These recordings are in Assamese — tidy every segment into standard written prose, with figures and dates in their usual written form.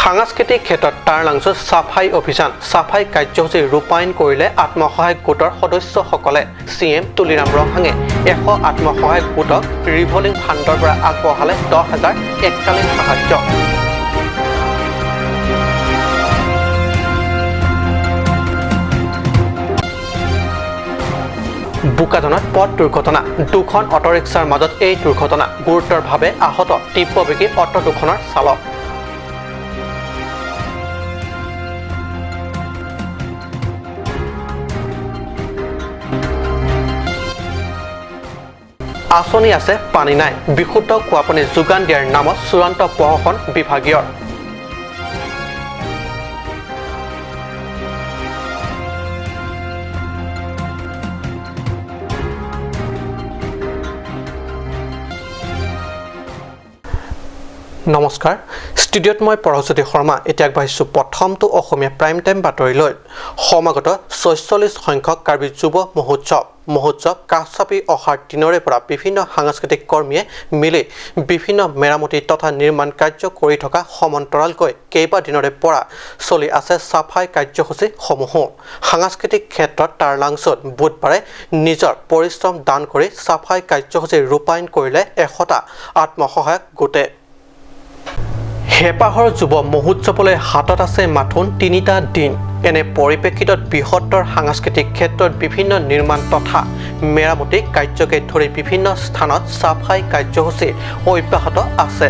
সাংস্কৃতিক ক্ষেত্ৰত তাৰালাংছুত চাফাই অভিযান। চাফাই কাৰ্যসূচী ৰূপায়ণ কৰিলে আত্মসহায়ক গোটৰ সদস্যসকলে। চি এম তুলিৰাম ৰংহাঙে 100 আত্মসহায়ক গোটক ৰিভলভিং ফাণ্ডৰ পৰা আগবঢ়ালে 10,000 এককালীন সাহায্য। বোকাজানত পথ দুৰ্ঘটনা। দুখন অটৰিক্সাৰ মাজত এই দুৰ্ঘটনা। গুৰুতৰভাৱে আহত তীব্ৰবেগী অট দুখনৰ চালক। আঁচনি আছে, পানী নাই। বিশুদ্ধ খোৱাপানী যোগান দিয়াৰ নামত চূড়ান্ত প্ৰহসন বিভাগীয়ৰ। নমস্কাৰ, ষ্টুডিঅ'ত মই পৰশজ্যোতি শৰ্মা। এতিয়া আগবাঢ়িছোঁ প্ৰথমটো অসমীয়া প্ৰাইম টাইম বাতৰিলৈ। সমাগত 46 সংখ্যক কাৰ্বি যুৱ মহোৎসৱ। মহোৎসৱ কাষ চাপি অহাৰ দিনৰে পৰা বিভিন্ন সাংস্কৃতিক কৰ্মীয়ে মিলি বিভিন্ন মেৰামতি তথা নিৰ্মাণ কাৰ্য কৰি থকা সমান্তৰালকৈ কেইবাদিনৰে পৰা চলি আছে চাফাই কাৰ্যসূচীসমূহো। সাংস্কৃতিক ক্ষেত্ৰত তাৰালাংছুত বুধবাৰে নিজৰ পৰিশ্ৰম দান কৰি চাফাই কাৰ্যসূচী ৰূপায়ণ কৰিলে 100টা আত্মসহায়ক গোটে। হেঁপাহৰ যুৱ মহোৎসৱলৈ হাতত আছে মাথোন 3টা দিন। এনে পৰিপ্ৰেক্ষিতত বৃহত্তৰ সাংস্কৃতিক ক্ষেত্ৰত বিভিন্ন নিৰ্মাণ তথা মেৰামতি কাৰ্যকে ধৰি বিভিন্ন স্থানত চাফাই কাৰ্যসূচী অব্যাহত আছে।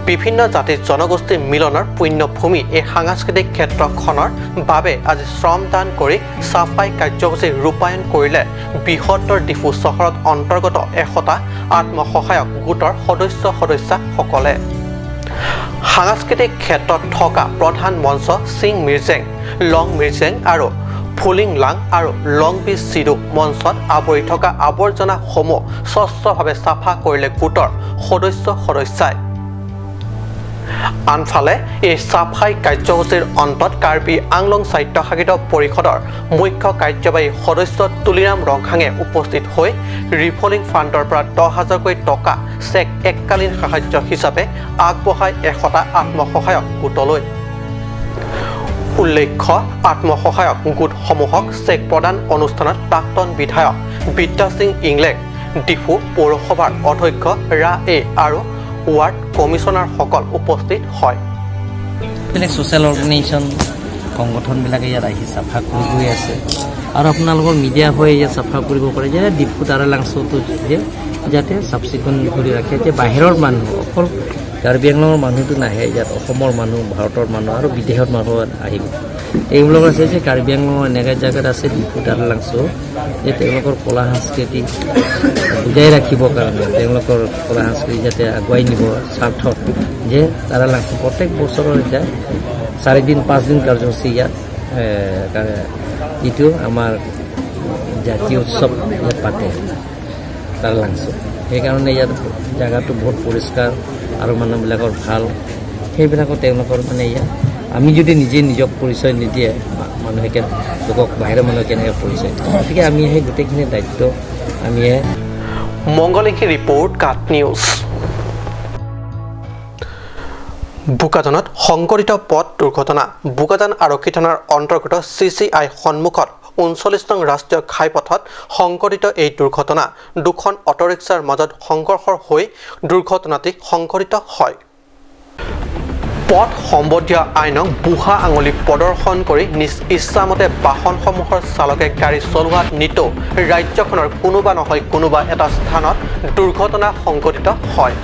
বিভিন্ন জাতি জনগোষ্ঠীৰ মিলনৰ পুণ্যভূমি এই সাংস্কৃতিক ক্ষেত্ৰখনৰ বাবে আজি শ্ৰমদান কৰি চাফাই কাৰ্যসূচী ৰূপায়ণ কৰিলে বৃহত্তৰ ডিফু চহৰত অন্তৰ্গত 100টা আত্মসহায়ক গোটৰ সদস্য সদস্যাসকলে। সাংস্কৃতিক ক্ষেত্ৰত থকা প্ৰধান মঞ্চ সিং মিৰ্জেং, লং মিৰ্জেং আৰু ফুলিং লাং আৰু লং বি চিডু মঞ্চত আৱৰি থকা আৱৰ্জনাসমূহ স্বচ্ছভাৱে চাফা কৰিলে গোটৰ সদস্য সদস্যাই। আনফালে এই চাফাই কাৰ্যসূচীৰ অন্তত কাৰ্বি আংলং স্বায়ত্তশাসিত পৰিষদৰ মুখ্য কাৰ্যবাহী সদস্য তুলিৰাম ৰংহাঙে উপস্থিত হৈ ৰিভলভিং ফাণ্ডৰ পৰা 10,000কৈ টকা চেক এককালীন সাহায্য হিচাপে আগবঢ়াই 100টা আত্মসহায়ক গোটলৈ। উল্লেখ্য, আত্মসহায়ক গোটসমূহক চেক প্ৰদান অনুষ্ঠানত প্ৰাক্তন বিধায়ক বিদ্যাসিং ইংলেং, ডিফু পৌৰসভাৰ অধ্যক্ষ ৰা এ আৰু ৱাৰ্ড কমিছনাৰসকল উপস্থিত হয়। বেলেগ ছ'চিয়েল অৰ্গেনাইজেশ্যন, সংগঠনবিলাকে ইয়াত আহি চাফা কৰি গৈ আছে আৰু আপোনালোকৰ মিডিয়া হৈ ইয়াত চাফা কৰিব পাৰে যে ডিফু তাৰালাংছুটো যে যাতে চাফ চিকুণ কৰি ৰাখে, যে বাহিৰৰ মানুহ, অকল কাৰ্বি আংলঙৰ মানুহটো নাহে ইয়াত, অসমৰ মানুহ, ভাৰতৰ মানুহ আৰু বিদেশৰ মানুহ আহিব। এইবিলাক আছে যে কাৰ্বি আংলঙৰ এনেকুৱা জেগাত আছে ডিফু তাৰালাংছু, যে তেওঁলোকৰ কলা সংস্কৃতি বুজাই ৰাখিবৰ কাৰণে, তেওঁলোকৰ কলা সংস্কৃতি যাতে আগুৱাই নিব স্বাৰ্থত যে তাৰালাংছু প্ৰত্যেক বছৰৰ এতিয়া 4 দিন 5 দিন কাৰ্যসূচী ইয়াত যিটো আমাৰ জাতীয় উৎসৱ ইয়াত পাতে তাৰালাংছু। সেইকাৰণে ইয়াত জেগাটো বহুত পৰিষ্কাৰ আৰু মানুহবিলাকৰ ভাল। সেইবিলাকো তেওঁলোকৰ মানে ইয়াত আমি যদি নিজে নিজক পৰিচয় নিদিয়ে, মানুহে লোকক, বাহিৰৰ মানুহে কেনেকৈ পৰিচয়? গতিকে আমি সেই গোটেইখিনি দায়িত্ব আমি মংগলিংশী ৰিপৰ্ট, কাট নিউজ। বোকাজানত সংঘটিত পথ দুৰ্ঘটনা। বোকাজান আৰক্ষী থানাৰ অন্তৰ্গত চি চি I সন্মুখত 39 নং ৰাষ্ট্ৰীয় ঘাইপথত সংঘটিত এই দুৰ্ঘটনা। দুখন অটৰিক্সাৰ মাজত সংঘৰ্ষ হৈ দুৰ্ঘটনাটি সংঘটিত হয়। পথ সম্বন্ধীয় আইনক বুঢ়া আঙুলি প্ৰদৰ্শন কৰি নিজ ইচ্ছামতে বাহনসমূহৰ চালকে গাড়ী চলোৱাত নিতৌ ৰাজ্যখনৰ কোনোবা নহয় কোনোবা এটা স্থানত দুৰ্ঘটনা সংঘটিত হয়।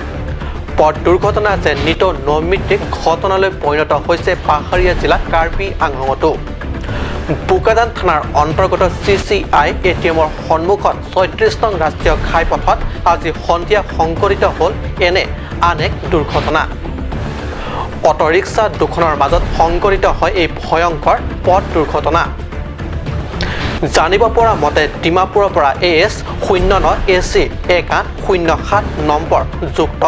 পথ দুৰ্ঘটনা যে নিতৌ নৈমিত্তিক ঘটনালৈ পৰিণত হৈছে পাহাৰীয়া জিলা কাৰ্বি আংলঙতো। বোকাজান থানাৰ অন্তৰ্গত C C I A T এমৰ সন্মুখত 36 নং ৰাষ্ট্ৰীয় ঘাইপথত আজি সন্ধিয়া সংঘটিত হ'ল এনে আন এক দুৰ্ঘটনা। অটৰিক্সা দুখনৰ মাজত সংঘটিত হয় এই ভয়ংকৰ পথ দুৰ্ঘটনা। জানিব পৰা মতে, ডিমাপুৰৰ পৰা এ এছ 09 এ চি 1807 নম্বৰ যুক্ত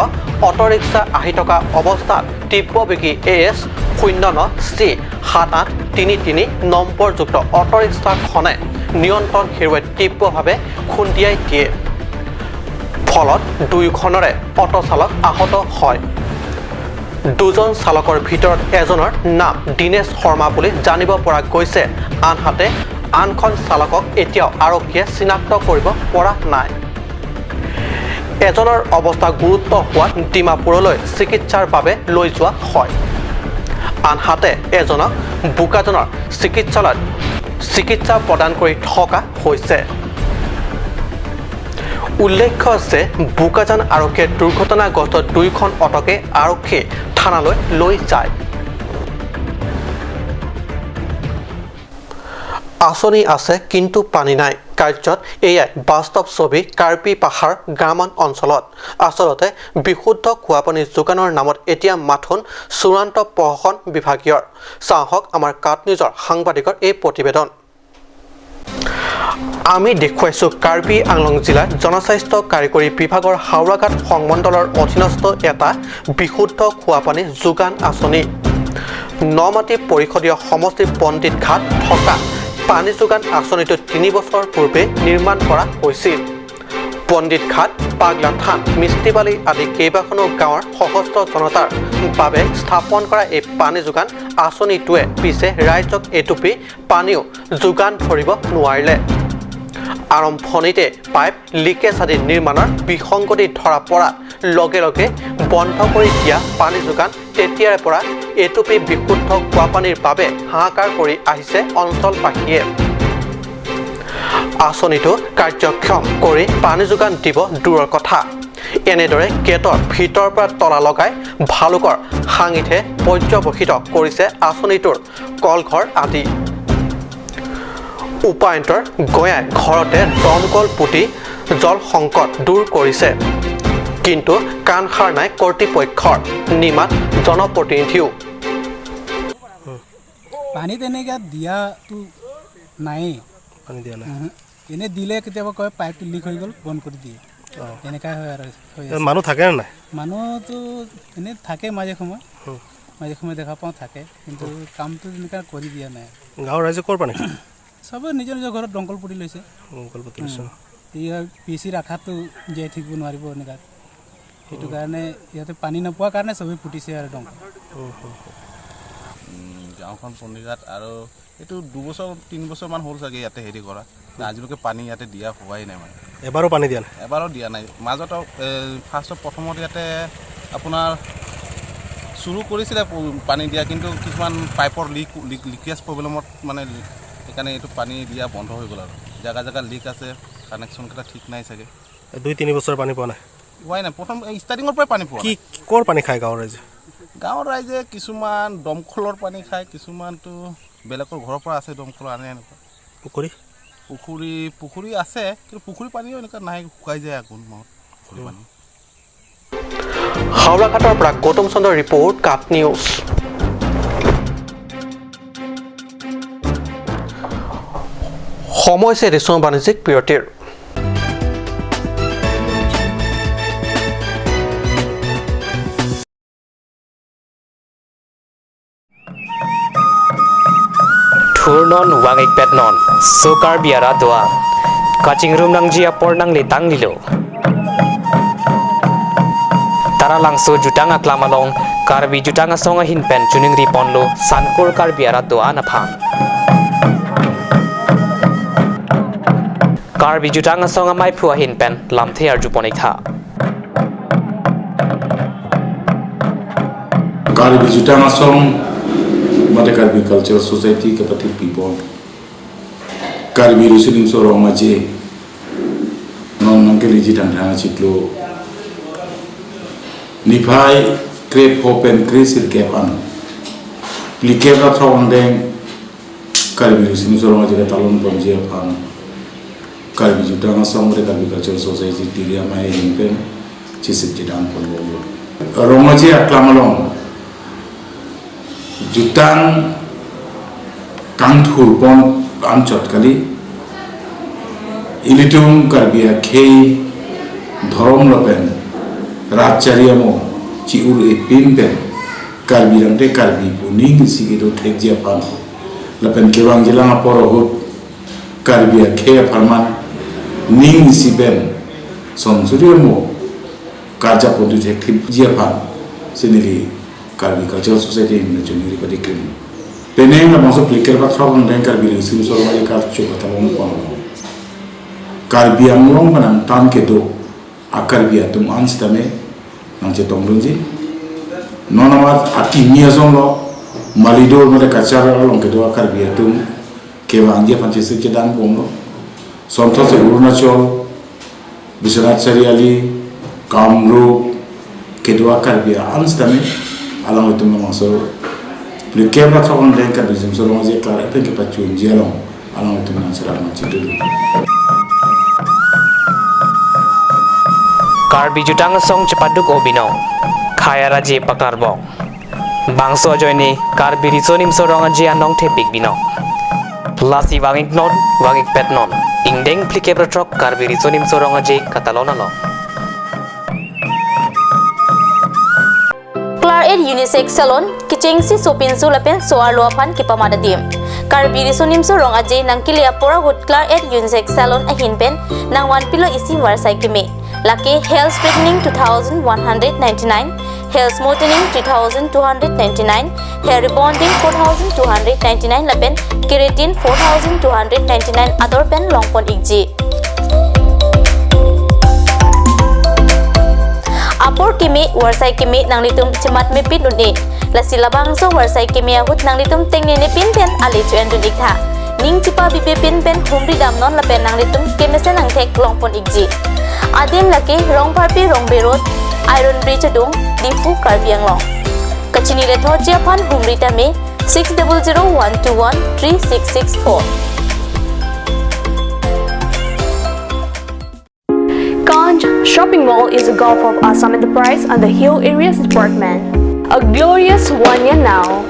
অটৰিক্সা আহি থকা অৱস্থাত তীব্ৰবেগী এ এছ 09 চি 7833 নম্বৰযুক্ত অটৰিক্সাখনে নিয়ন্ত্ৰণ হেৰুৱাই তীব্ৰভাৱে খুন্দিয়াই দিয়ে। ফলত দুয়োখনৰে অট চালক আহত হয়। দুজন চালকৰ ভিতৰত এজনৰ নাম দীনেশ শৰ্মা বুলি জানিব পৰা গৈছে। আনহাতে আনখন চালকক এতিয়াও আৰক্ষীয়ে চিনাক্ত কৰিব পৰা নাই। এজনৰ অৱস্থা গুৰুত্ব হোৱাত ডিমাপুৰলৈ চিকিৎসাৰ বাবে লৈ যোৱা হয়। আনহাতে এজনক বোকাজানৰ চিকিৎসালয়ত চিকিৎসা প্ৰদান কৰি থকা হৈছে। উল্লেখ্য যে বোকাজান আৰক্ষীয়ে দুৰ্ঘটনাগ্ৰস্ত দুয়োখন অটকে আৰক্ষী থানালৈ লৈ যায়। আঁচনি আছে কিন্তু পানী নাই, কাৰ্যত এয়াই বাস্তৱ ছবি কাৰ্বি পাহাৰ গ্ৰামাঞ্চলত অঞ্চলত। আচলতে বিশুদ্ধ খোৱাপানী যোগানৰ নামত এতিয়া মাথোন চূড়ান্ত প্ৰশাসন বিভাগীয়ৰ। চাহক আমাৰ কাট নিউজৰ সাংবাদিকৰ এই প্ৰতিবেদন। আমি দেখুৱাইছোঁ কাৰ্বি আংলং জিলাৰ জনস্বাস্থ্য কাৰিকৰী বিভাগৰ হাওৰাঘাট সংমণ্ডলৰ অধীনস্থ এটা বিশুদ্ধ খোৱাপানী যোগান আঁচনি। নমাটি পৰিষদীয় সমষ্টিৰ পণ্ডিত ঘাট থকা পানী যোগান আঁচনিটো 3 বছৰ পূৰ্বে নিৰ্মাণ কৰা হৈছিল। পণ্ডিত ঘাট, পাগলা থান, মিষ্টিবালি আদি কেইবাখনো গাঁৱৰ সহস্ৰ জনতাৰ বাবে স্থাপন কৰা এই পানী যোগান আঁচনিটোৱে পিছে ৰাইজক এটুপি পানীও যোগান ধৰিব নোৱাৰিলে। আৰম্ভণিতে পাইপ লিকেজ আদি নিৰ্মাণৰ বিসংগতি ধৰা পৰাত লগে লগে বন্ধ কৰি দিয়া পানী যোগান তেতিয়াৰে পৰা এটুপি বিশুদ্ধ খোৱাপানীৰ বাবে হাহাকাৰ কৰি আহিছে অঞ্চলবাসীয়ে। আঁচনিটো কাৰ্যক্ষম কৰি পানী যোগান দিব দূৰৰ কথা, এনেদৰে গেটৰ ভিতৰৰ পৰা তলা লগাই ভালুকৰ সাঙিতহে পৰ্যবসিত কৰিছে আঁচনিটোৰ কলঘৰ আদি। উপায়ন্তৰ গঞাই ঘৰতে দমকল পুতি জল সংকট দূৰ কৰিছে, কিন্তু কাণসাৰ নাই কৰ্তৃপক্ষৰ, নিমাত জনপ্ৰতিনিধিও। পানী তেনেকৈ দিয়াটো নায়েই, পানী দিয়া নাই। এনে দিলে কেতিয়াবা কয় পাইপটো লিক হৈ গ'ল, বন্ধ কৰি দিয়ে, তেনেকাই হয় আৰু। মানুহ থাকে নে নাই? মানুহটো এনেই থাকে, মাজে সময় মাজে সময় দেখা পাওঁ থাকে, কিন্তু কামটো তেনেকুৱা কৰি দিয়া নাই। গাঁৱৰ ৰাইজে ক'ৰ পানী? চবে নিজৰ নিজৰ ঘৰত দমকল পুতি লৈছে। দমকল পুতি লৈছে। ইয়াৰ পি চি ৰখাটো জীয়াই থাকিব নোৱাৰিব এনেকুৱা, সেইটো কাৰণে ইয়াতে পানী নোপোৱাৰ কাৰণে চবেই পুতিছে আৰু দমকল। গাঁওখন পণ্ডিতঘাট আৰু এইটো 2 3 বছৰমান হ'ল চাগে ইয়াতে হেৰি কৰা, আজিলৈকে পানী ইয়াতে দিয়া হোৱাই নাই। মানে এবাৰো পানী দিয়া নাই? এবাৰো দিয়া নাই। মাজত ফাৰ্ষ্টত প্ৰথমত ইয়াতে আপোনাৰ চুৰু কৰিছিলে পানী দিয়া, কিন্তু কিছুমান পাইপৰ লিকেজ প্ৰব্লেমত মানে সেইকাৰণে এইটো পানী দিয়া বন্ধ হৈ গ'ল। আৰু জেগা জেগা লিক আছে, কানেকশ্যনকেইটা ঠিক নাই চাগে। 2-3 বছৰ পানী পোৱা নাই? হোৱাই নাই, প্ৰথম ষ্টাৰ্টিঙৰ পৰাই পানী পোৱা। কি ক'ৰ পানী খায় গাঁৱৰ ৰাইজে? গাঁৱৰ ৰাইজে কিছুমান দমকলৰ পানী খায়, কিছুমানটো বেলেগৰ ঘৰৰ পৰা আছে দমকল আনে এনেকুৱা। পুখুৰী? পুখুৰী আছে, কিন্তু পুখুৰী পানীও এনেকুৱা নাই, শুকাই যায় আঘোণ মাহত পুখুৰী পানী। হাওৰাঘাটৰ পৰা গৌতম চন্দ্ৰৰ ৰিপৰ্ট, কাট নিউজ। সময় হৈছে ৰেচম বাণিজ্যিক বিৰতিৰ। Thurnon wangik petnon sokar biara doa kaching room nang jia por nang le tang lilo tara langso jutanga klamalong karbi jutanga songa hinpen chuning ri ponlo sankor kar biara doa na phang karbi jutanga songa mai phua hinpen lamthe ar juponi tha karbi jutanga song mate Karbi Cultural Society ke pati people Karbi rusilim so roma je non nang ke liji dang dang chitlo niphai krep hopen kresir kep an likep ra thong deng Karbi rusilim so roma je talon pom je phang Karbi jutanga song mate Karbi Cultural Society tiria mai himpen chisip jidang pon roma je aklamalong jutang kangthur pon anchot kali ilitung karbia khei dhorom lopen rachariamo chiur e pimpen karbi rangte karbi puning sigido thekjia phan lapen kewang jilang aporo hut karbia khei farman ning siben somsuriamo karja pontu thekjia phan sinili Karbi Cultural Society in Chuniri pati krim peneng la bangso pliker ba throng deng Karbi sim so ma kar chu katalong pon Karbi Anglong panang tan ke do akarbi atum ans tame nang che tongrunji nonawat ati miazong lo malidor male kachar long ke do akarbi atum ke wangia panche se ke dan pong lo somtho se Arunachal Biswanath Chariali Kamrup ke do akarbi ans tame along with the le kebra thong deng Karbi sim so ma je klar pen ke pachun jelong along with the answer ma chitu Karbi jutang song cepaduk obino khaya raje paklar bong bangso joini Karbi risonim sorong aji anong thepik bino lasi wangik non wangik pet non ingdeng plikebra trok Karbi risonim sorong aji katalona lo. Klar et unisex salon kichengsi sopinsu lapen soar loapan kipamadadim Karbi risonim so rong aje nangkile apora hut klar et unisex salon ahin pen nangwan pilo isi warsai kime laki hair straightening 2199, hair smoothening 3299, hair rebonding 4299 lapen keratin 4299 other pen longpon ikji. Apor kimi warsai kimi nanglitum cemat mepin unni lasi labangso warsai kimi ahut nanglitum tengne pin pen ali chuen dun ikha ning chipa bibe pin pen humri dam non lapen nanglitum kemesen angthek longpon ikji. Adim laki Rongpharpi Rongbe Road Iron Bridge dung Diphu Karbi Anglong Kachini le thochia phan humri tame 6001213664. Ganj Shopping Mall is a Gulf of Assam Enterprise and the Hill Areas Department. A glorious 1 year now.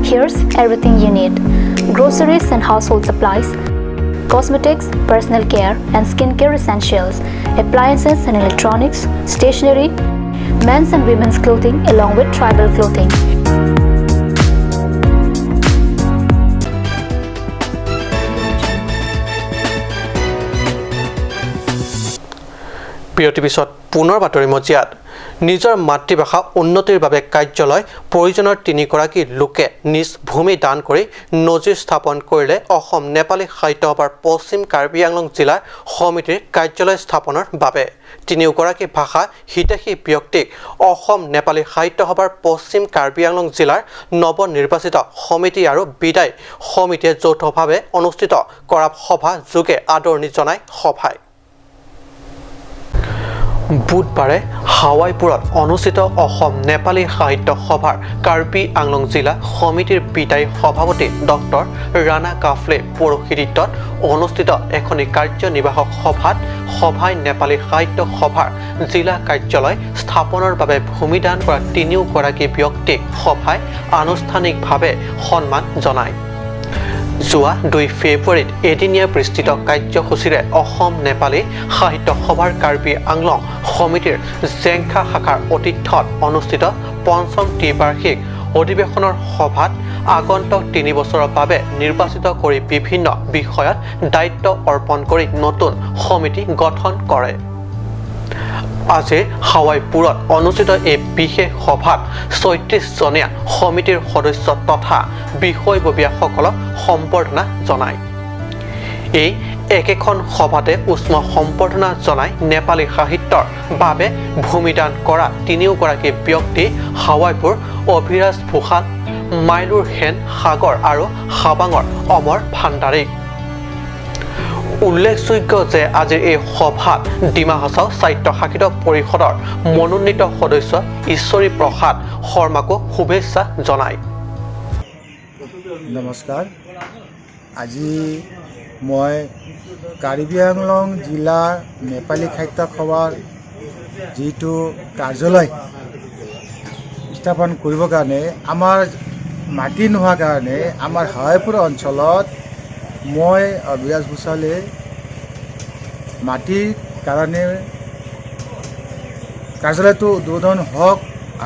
Here's everything you need: groceries and household supplies, cosmetics, personal care and skincare essentials, appliances and electronics, stationery, men's and women's clothing along with tribal clothing. বিৰতিৰ পিছত পুনৰ বাতৰি মজিয়াত নিজৰ মাতৃভাষা উন্নতিৰ বাবে কাৰ্যালয় প্ৰয়োজনৰ তিনিগৰাকী লোকে নিজ ভূমি দান কৰি নজিৰ স্থাপন কৰিলে অসম নেপালী সাহিত্য সভাৰ পশ্চিম কাৰ্বি আংলং জিলাৰ সমিতিৰ কাৰ্যালয় স্থাপনৰ বাবে। তিনিওগৰাকী ভাষা হিতৈষী ব্যক্তিক অসম নেপালী সাহিত্য সভাৰ পশ্চিম কাৰ্বি আংলং জিলাৰ নৱনিৰ্বাচিত সমিতি আৰু বিদায় সমিতিয়ে যৌথভাৱে অনুষ্ঠিত কৰা সভা যোগে আদৰণি জনায় সভাই। বুধবাৰে হাৱাইপুৰত অনুষ্ঠিত অসম নেপালী সাহিত্য সভাৰ কাৰ্বি আংলং জিলা সমিতিৰ বিদায়ী সভাপতি ডক্টৰ ৰাণা কাফলে পৌৰোহিত্যত অনুষ্ঠিত এখনি কাৰ্যনিৰ্বাহক সভাত সভাই নেপালী সাহিত্য সভাৰ জিলা কাৰ্যালয় স্থাপনৰ বাবে ভূমিদান কৰা তিনিওগৰাকী ব্যক্তিক সভাই আনুষ্ঠানিকভাৱে সন্মান জনায়। যোৱা 2 ফেব্ৰুৱাৰীত এদিনীয়া বিস্তৃত কাৰ্যসূচীৰে অসম নেপালী সাহিত্য সভাৰ কাৰ্বি আংলং সমিতিৰ জেংখা শাখাৰ অতিথ্যত অনুষ্ঠিত পঞ্চম ত্ৰিবাৰ্ষিক অধিৱেশনৰ সভাত আগন্তুক 3 বছৰৰ বাবে নিৰ্বাচিত কৰি বিভিন্ন বিষয়ত দায়িত্ব অৰ্পণ কৰি নতুন সমিতি গঠন কৰে। আজি হাৱাইপুৰত অনুষ্ঠিত এই বিশেষ সভাত 36 জনীয়া সমিতিৰ সদস্য তথা বিষয়ববীয়াসকলক সম্বৰ্ধনা জনায়। এই একেখন সভাতে উষ্ম সম্বৰ্ধনা জনাই নেপালী সাহিত্যৰ বাবে ভূমিদান কৰা তিনিওগৰাকী ব্যক্তি হাৱাইপুৰ অভিৰাজ ভূষাল, মাইলুৰ সেন সাগৰ আৰু হাবাঙৰ অমৰ ভাণ্ডাৰী। উল্লেখযোগ্য যে আজিৰ এই সভাত ডিমা হাছাও স্বায়ত্তশাসিত পৰিষদৰ মনোনীত সদস্য ঈশ্বৰী প্ৰসাদ শৰ্মাকো শুভেচ্ছা জনায়। নমস্কাৰ, আজি মই কাৰ্বি আংলং জিলাৰ নেপালী সাহিত্য সভাৰ যিটো কাৰ্যালয় স্থাপন কৰিবৰ কাৰণে আমাৰ মাটি নোহোৱাৰ কাৰণে আমাৰ হাৱাইপুৰ অঞ্চলত মই অভিৰাজ ভূষালে মাটিৰ কাৰণে কাৰ্যালয়টো উদ্বোধন হওক,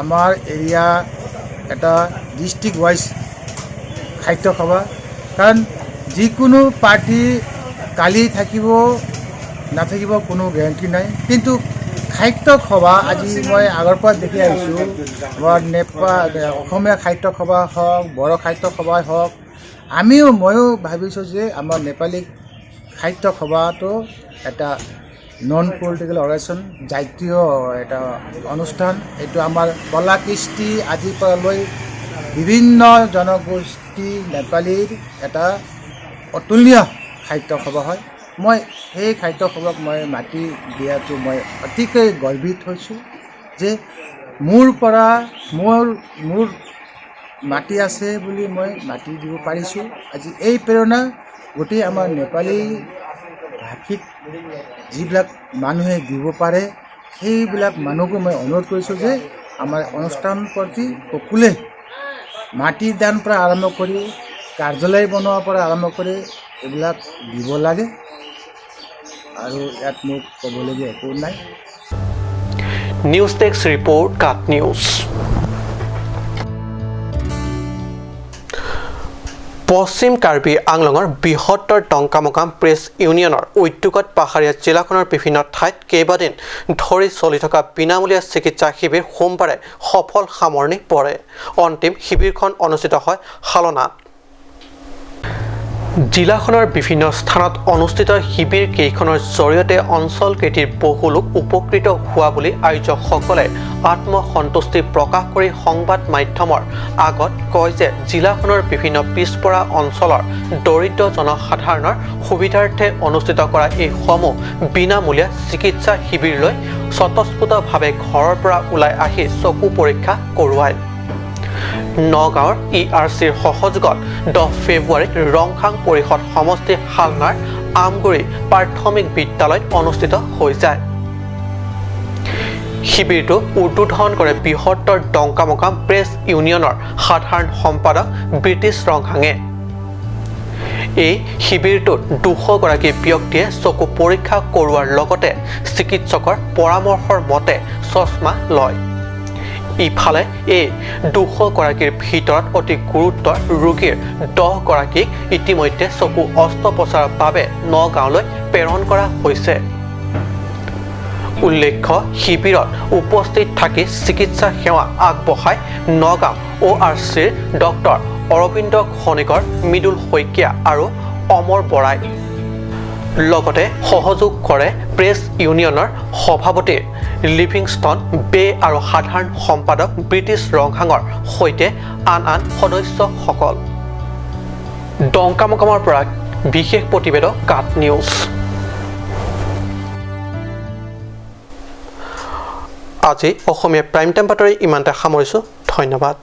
আমাৰ এৰিয়া এটা ডিষ্ট্ৰিক্ট ৱাইজ সাহিত্য সভা, কাৰণ যিকোনো পাৰ্টি কালি থাকিব নাথাকিব কোনো গেৰেণ্টি নাই, কিন্তু খাদ্য সভা আজি মই আগৰ পৰা দেখি আহিছোঁ, আমাৰ নেপাল অসমীয়া খাদ্য সভা হওক, বড়ো খাদ্য সভাই হওক, ময়ো ভাবিছোঁ যে আমাৰ নেপালী খাদ্য সভাটো এটা নন পলিটিকেল অৰ্গেনাইজেশ্যন জাতীয় এটা অনুষ্ঠান। এইটো আমাৰ কলা কৃষ্টি আদিৰ পৰা লৈ বিভিন্ন জনগোষ্ঠী নেপালীৰ এটা অতুলনীয় খাদ্য সভা হয়। মই সেই খাদ্য সভাক মই মাতি দিয়াটো মই অতিকৈ গৰ্বিত হৈছোঁ যে মোৰ পৰা মোৰ মাটি আছে বুলি মই মাতি দিব পাৰিছোঁ। আজি এই প্ৰেৰণা গোটেই আমাৰ নেপালী ভাষিক যিবিলাক মানুহে দিব পাৰে, সেইবিলাক মানুহকো মই অনুৰোধ কৰিছোঁ যে আমাৰ অনুষ্ঠান প্ৰতি সকলোৱে মাটি দান পৰা আৰম্ভ কৰি কাৰ্যালয় বনোৱাৰ পৰা আৰম্ভ কৰি এইবিলাক দিব লাগে। আৰু ইয়াত মোক ক'বলগীয়া একো নাই। নিউজ ডেস্ক ৰিপৰ্ট, কাট নিউজ। পশ্চিম কাৰ্বি আংলঙৰ বৃহত্তৰ টংকামকাম প্ৰেছ ইউনিয়নৰ উদ্যোগত পাহাৰীয়া জিলাখনৰ বিভিন্ন ঠাইত কেইবাদিন ধৰি চলি থকা বিনামূলীয়া চিকিৎসা শিবিৰ সোমবাৰে সফল সামৰণি পৰে। অন্তিম শিবিৰখন অনুষ্ঠিত হয় শালনাত। জিলাখনৰ বিভিন্ন স্থানত অনুষ্ঠিত শিবিৰ কেইখনৰ জৰিয়তে অঞ্চলকেইটিৰ বহু লোক উপকৃত হোৱা বুলি আয়োজকসকলে আত্মসন্তুষ্টি প্ৰকাশ কৰি সংবাদ মাধ্যমৰ আগত কয় যে জিলাখনৰ বিভিন্ন পিছপৰা অঞ্চলৰ দৰিদ্ৰ জনসাধাৰণৰ সুবিধাৰ্থে অনুষ্ঠিত কৰা এইসমূহ বিনামূলীয়া চিকিৎসা শিবিৰলৈ স্বতঃস্ফূৰ্তভাৱে ঘৰৰ পৰা ওলাই আহি চকু পৰীক্ষা কৰোৱায়। নগাঁৱৰ ই আৰ চিৰ সহযোগত 10 ফেব্ৰুৱাৰীত ৰংখাং পৰিষদ সমষ্টি শালনাৰ আমগুৰি প্ৰাথমিক বিদ্যালয়ত অনুষ্ঠিত হৈ যায়। শিবিৰটো উদ্বোধন কৰে বৃহত্তৰ ডংকামকাম প্ৰেছ ইউনিয়নৰ সাধাৰণ সম্পাদক ব্ৰিটিছ ৰংহাঙে। এই শিবিৰটোত 200 গৰাকী ব্যক্তিয়ে চকু পৰীক্ষা কৰোৱাৰ লগতে চিকিৎসকৰ পৰামৰ্শৰ মতে চশমা লয়। ইফালে এই 200 গৰাকীৰ ভিতৰত অতি গুৰুতৰ ৰোগীৰ 10 গৰাকীক ইতিমধ্যে চকু অস্ত্ৰোপচাৰৰ বাবে নগাঁৱলৈ প্ৰেৰণ কৰা হৈছে। উল্লেখ্য, শিবিৰত উপস্থিত থাকি চিকিৎসা সেৱা আগবঢ়ায় নগাঁও অ' আৰ চিৰ ডক্টৰ অৰবিন্দ খনিকৰ, মৃদুল শইকীয়া আৰু অমৰ বৰাই। লগতে সহযোগ কৰে প্ৰেছ ইউনিয়নৰ সভাপতি লিভিংষ্টন বে আৰু সাধাৰণ সম্পাদক ব্ৰিটিছ ৰংহাঙৰ সৈতে আন আন সদস্যসকল। ডংকামকামৰ পৰা বিশেষ প্ৰতিবেদক, কাট নিউজ। আজি অসমীয়া প্ৰাইম টাইম বাতৰি ইমানতে সামৰিছোঁ। ধন্যবাদ।